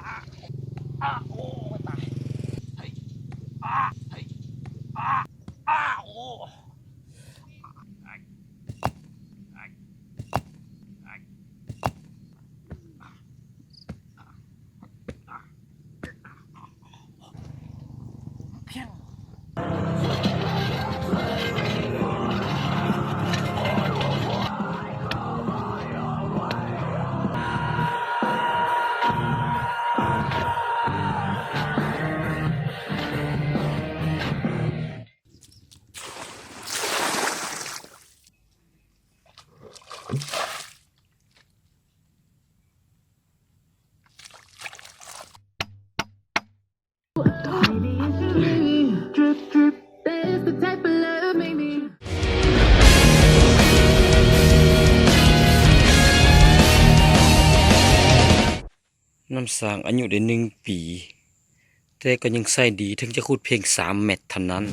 ອ້າ ໂອ້ ຕາຍ ເຮີ້ຍ ອ້າ ເຮີ້ຍ ອ້າ ອ້າ ໂອ້ ນ້ຳສ້າງອາຍຸໄດ້ໜຶ່ງປີ ແຕ່ກໍຍັງໃຊ້ດີ ເຖິງຈະຂຸດພຽງສາມແມັດເທົ່ານັ້ນ.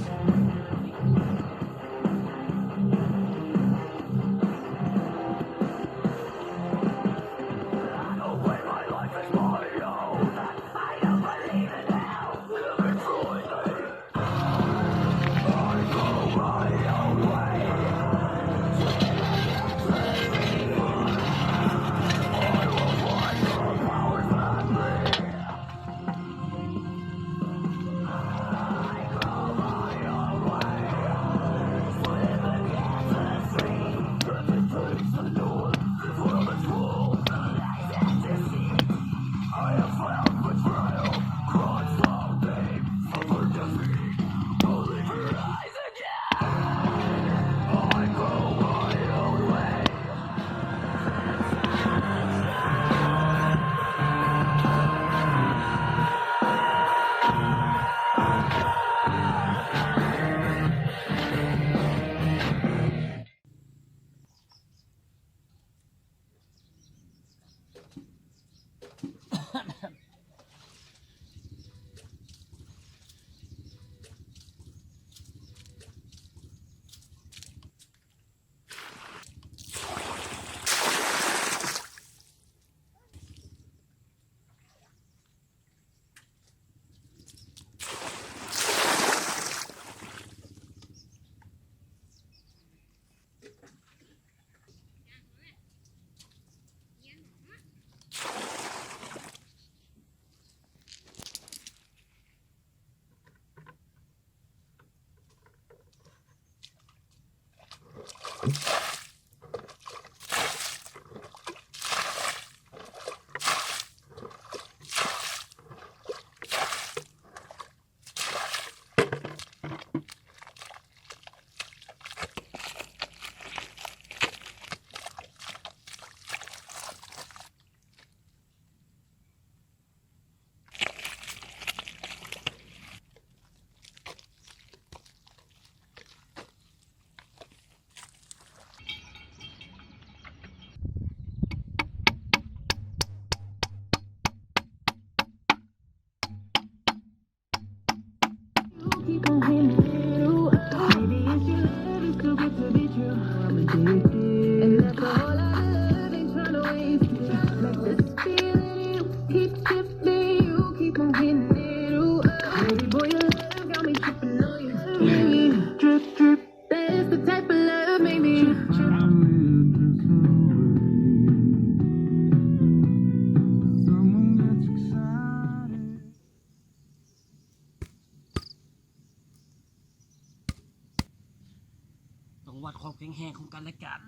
ຕ້ອງວັດຄວາມແຂງແຮງຂອງກັນແລະກັນ.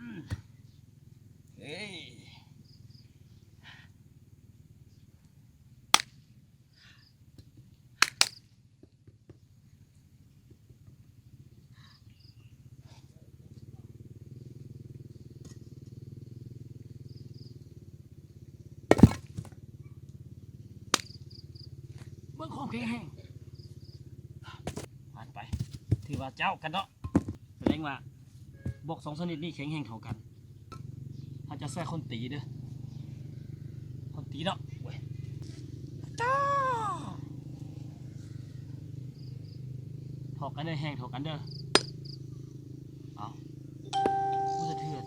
ເອີຍ. ເບິ່ງຄວາມແຂງແຮງ ຜ່ານໄປ ຖືວ່າເຈົ້າກັນເນາະ. ສະແດງວ່າບລັອກສອງຊະນິດນີ້ແຂງແຮງເທົ່າກັນ. ເຮົາຈະໃຊ້ຄົນຕີເດີ ຄົນຕີເນາະ. ໂອ້ຍ ເທົ່າກັນເດີ ແຮງເທົ່າກັນເດີ. ເອົາ ບໍ່ສະເທືອນ.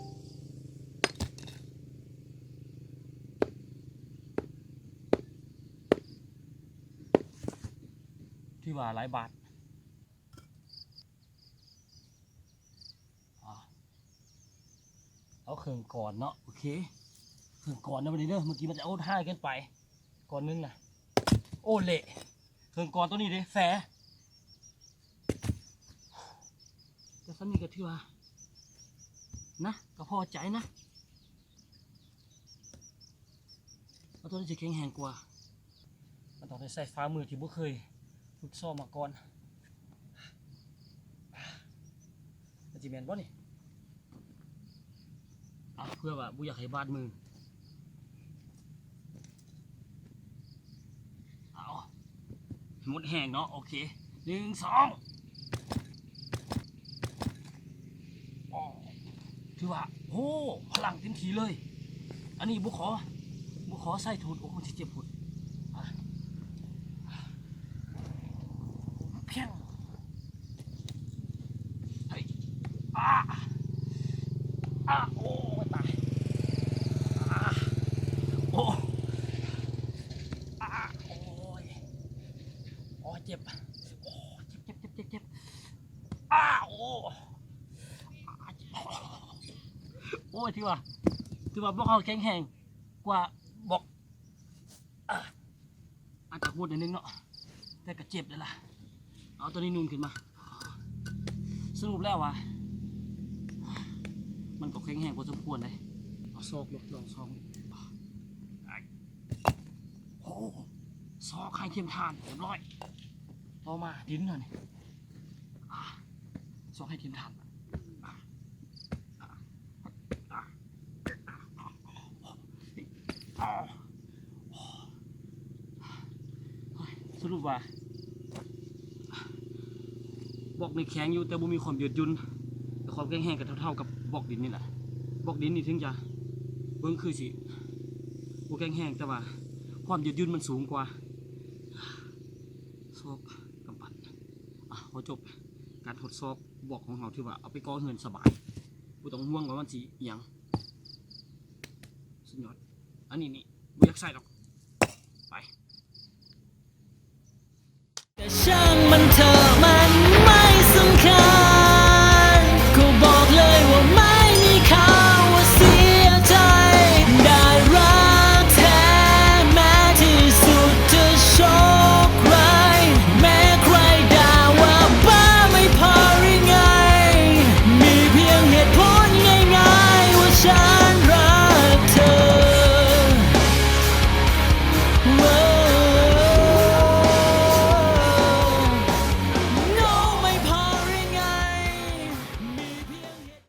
ຖືວ່າຫຼາຍບາດ. ອາ ເອົາເຄິ່ງກ້ອນເນາະ. ໂອເຄ ເຄິ່ງກ້ອນເດີບັດນີ້ເດີ. ເມື່ອກີ້ມັນຈະໂອດຮ້າຍເກີນໄປ ກ້ອນໜຶ່ງນະ. ໂອ້ ເລະ ເຄິ່ງກ້ອນໂຕນີ້ເດ້ ແຟ. ແຕ່ສ່ຳນີ້ກໍຖືວ່ານະ ກໍພໍໃຈນະ. ເອົາໂຕນີ້ຊິແຂງແຮງກວ່າ. ມັນຕ້ອງໄດ້ໃຊ້ຝ່າມືທີ່ບໍ່ເຄີຍຝຶກຊ້ອມມາກ່ອນ. ມັນຊິແມ່ນບໍ່ນີ້? ເອົາ ເພື່ອວ່າບໍ່ຢາກໃຫ້ບາດມື. ເອົາ ໃຫ້ໝົດແຮງເນາະ. ໂອເຄ ໜຶ່ງ ສອງ ໂອ້ ຖືວ່າ ໂອ້ ພະລັງເຕັມທີ່ເລີຍ. ອັນນີ້ບໍ່ຂໍ ບໍ່ຂໍໃສ່ໂທດ. ໂອ້ ມັນຊິເຈັບພຸ້ນ. ອາ ພຽງ ເຮີ້ຍ ອາ ອາ ໂອ້ຍ ຕາຍ ອາ ໂອ້ ອາ ໂອ້ຍ ໂອ້ຍ ເຈັບ ໂອ້ຍ ເຈັບ ເຈັບ ເຈັບ ເຈັບ ອາ ໂອ້ ອາ ໂອ້ຍ ຖືວ່າ ຖືວ່າບລັອກເຮົາແຂງແຮງກວ່າບລັອກ ອາ ອາດຈະໂຫດໜ້ອຍໜຶ່ງເນາະ ແຕ່ກໍເຈັບໄດ້ລະ. ເອົາໂຕນີ້ນູນຂຶ້ນມາ. ສະຫຼຸບແລ້ວວ່າ ມັນກໍແຂງແຮງພໍສົມຄວນເດ້. ເອົາຊອກໂລດ ລອງຊອກ. ໂອ້ ຊອກໃຫ້ເຕັມຖານ ຮຽບຮ້ອຍ. ຕໍ່ມາດິນເຮົານີ້ ອາ ຊອກໃຫ້ເຕັມຖານ. ອາ ອາ ອາ ສະຫຼຸບວ່າ ບລັອກນີ້ແຂງຢູ່ ແຕ່ບໍ່ມີຄວາມຍືດຫຍຸ່ນ ແຕ່ຄວາມແຂງແຮງກໍເທົ່າໆກັບບລັອກດິນນີ້ແຫຼະ. ບລັອກດິນນີ້ເຖິງຈະເບິ່ງຄືຊິບໍ່ແຂງແຮງ ແຕ່ວ່າຄວາມຍືດຫຍຸ່ນມັນສູງກວ່າ. ຊອກກຳປັ່ນ. ອາ ພໍຈົບການທົດສອບບລັອກຂອງເຮົາ ຖືວ່າເອົາໄປກໍ່ເຮືອນສະບາຍ ບໍ່ຕ້ອງຫ່ວງວ່າມັນຊິອີ່ຫຍັງ. ສຸດຍອດ. ອັນນີ້ນີ້ບໍ່ຢາກໃສ່ດອກ.